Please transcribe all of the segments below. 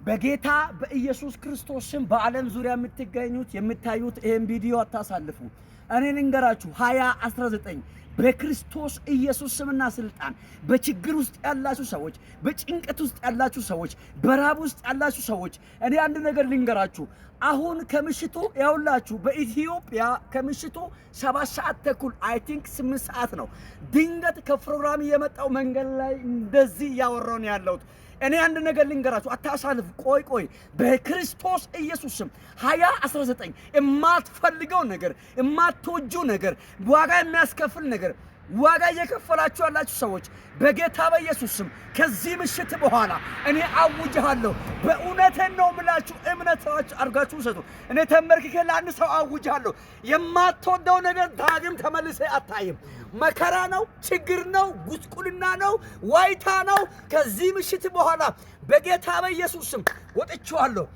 በጌታ በኢየሱስ ክርስቶስ ስም በዓለም ዙሪያ የምትገኙት፣ የምታዩት፣ ይህን ቪዲዮ አታሳልፉ። እኔ ልንገራችሁ፣ 2019 በክርስቶስ ኢየሱስ ስምና ስልጣን በችግር ውስጥ ያላችሁ ሰዎች፣ በጭንቀት ውስጥ ያላችሁ ሰዎች፣ በራብ ውስጥ ያላችሁ ሰዎች፣ እኔ አንድ ነገር ልንገራችሁ። አሁን ከምሽቱ ያውላችሁ በኢትዮጵያ ከምሽቱ 7 ሰዓት ተኩል፣ I think 8 ሰዓት ነው። ድንገት ከፕሮግራም እየመጣው መንገድ ላይ እንደዚህ እያወራሁ ነው ያለሁት። እኔ አንድ ነገር ልንገራችሁ፣ አታሳልፍ። ቆይ ቆይ፣ በክርስቶስ ኢየሱስ ስም 2019 የማትፈልገው ነገር፣ የማትወጂው ነገር፣ ዋጋ የሚያስከፍል ነገር፣ ዋጋ እየከፈላችሁ ያላችሁ ሰዎች፣ በጌታ በኢየሱስ ስም ከዚህ ምሽት በኋላ እኔ አውጅሃለሁ። በእውነቴን ነው የምላችሁ፣ እምነታችሁ አድርጋችሁ ውሰዱ። እኔ ተንበርክኬ ለአንድ ሰው አውጅሃለሁ። የማትወደው ነገር ዳግም ተመልሰ አታይም። መከራ ነው፣ ችግር ነው፣ ጉስቁልና ነው፣ ዋይታ ነው። ከዚህ ምሽት በኋላ በጌታ በኢየሱስ ስም ወጥቼዋለሁ።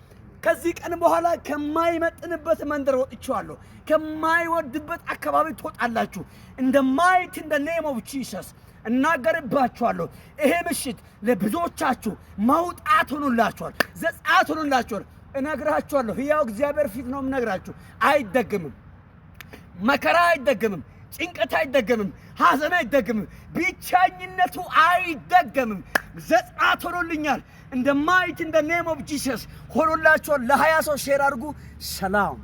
ከዚህ ቀን በኋላ ከማይመጥንበት መንደር ወጥቼዋለሁ። ከማይወድበት አካባቢ ትወጣላችሁ። In the mighty in the name of Jesus እናገርባችኋለሁ። ይሄ ምሽት ለብዙዎቻችሁ መውጣት ሆኖላችኋል፣ ዘጸአት ሆኖላችኋል። እነግራችኋለሁ፣ ሕያው እግዚአብሔር ፊት ነው የምነግራችሁ። አይደገምም። መከራ አይደገምም። ጭንቀት አይደገምም። ሐዘን አይደገምም። ብቸኝነቱ አይደገምም። ዘጸአት ሆኖልኛል። In the mighty in the name of Jesus ሆኖላችኋል። ለ20 ሰው share አድርጉ። ሰላም።